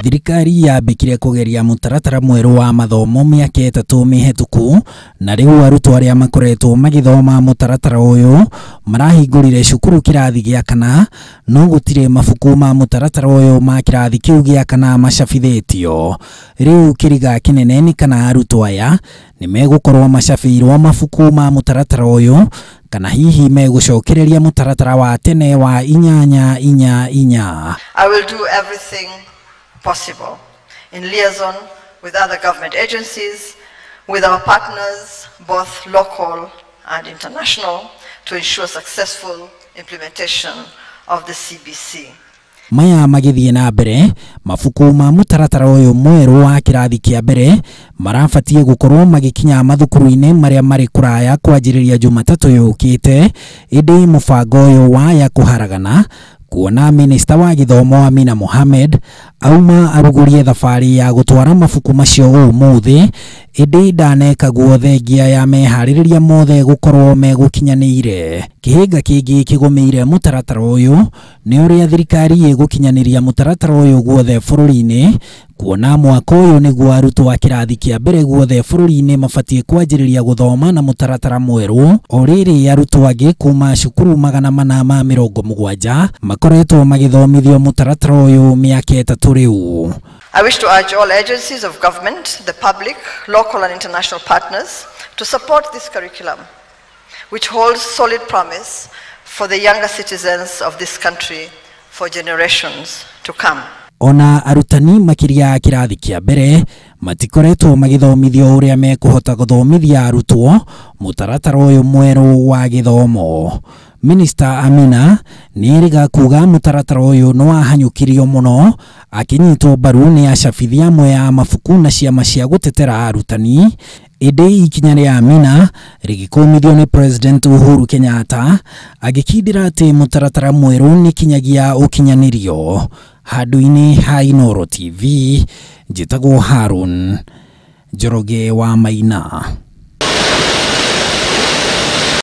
Thirikari yambĩkire kũgeria mũtaratara mwerũ wa mathomo mĩaka 3 mĩhetũku, na rĩu arutwo arĩa makoretwo magĩthoma mũtaratara ũyũ marahingũrire cukuru kĩrathi gĩa kana, no gũtirĩ mabuku ma mũtaratara ũyũ ma kĩrathi kĩu gĩa kana macabithĩtio. Rĩu kĩriga kĩnene nĩ kana arutwo aya nĩ megũkorwo macabĩirwo mabuku ma mũtaratara ũyũ kana hihi megũcokereria mũtaratara wa tene wa 8 4 4. I will do everything possible in liaison with other government agencies, with our partners, both local and international, to ensure successful implementation of the CBC. Maya magĩthiĩ na mbere, mabuku ma mũtaratara ũyũ mwerũ wa kĩrathi kĩa mbere marabatiĩ gũkorwo magĩkinya mathukuru-inĩ marĩa marĩ kũraya kwanjĩrĩria Jumatatũ yũkĩte, ĩndĩ mũbango ũyũ waya kũharagana kuona minista wa gĩthomo Amina Mohamed auma arugũrie thabarĩ ya gũtwara mabuku macio ũmũthĩ, ĩndĩ ndaneka guo thengia ya meharĩrĩria mothe gũkorwo megũkinyanĩire. Kĩhĩnga kĩngĩ kĩgũmĩire mũtaratara ũyũ nĩ ũrĩa thirikari ĩgũkinyanĩria mũtaratara ũyũ guothe bũrũri-inĩ, kuona mwaka ũyũ nĩguo arutwo a kĩrathi kĩa mbere guothe bũrũri-inĩ mabatiĩ kwanjĩrĩria gũthoma na mũtaratara mwerũ. O rĩrĩ arutwo angĩ kuma cukuru 470 makoretwo magĩthomithio mũtaratara ũyũ mĩaka 3 rĩu. I wish to urge all agencies of government, the public, local and international partners to support this curriculum, which holds solid promise for the younger citizens of this country for generations to come. Ona arutani makĩria kĩrathi kĩa mbere matikoretwo magĩthomithio ũrĩa mekũhota gũthomithia arutwo mũtaratara ũyũ mwerũ wa gĩthomo. Minista Amina nĩerĩga kuga mũtaratara ũyũ nĩ wahanyũkirio mũno akĩnyitwo mbaru nĩ acabithia amwe a mabuku na ciama cia gũtetera arutani, ĩndĩ ikinya rĩa Amina rĩgĩkũmithio nĩ President Uhuru Kenyatta agĩkindĩra atĩ mũtaratara mwerũ nĩ kinyagia ũkinyanĩrio. Handũ-inĩ ha Inooro TV, njĩtagwo Harun Njoroge wa Maina.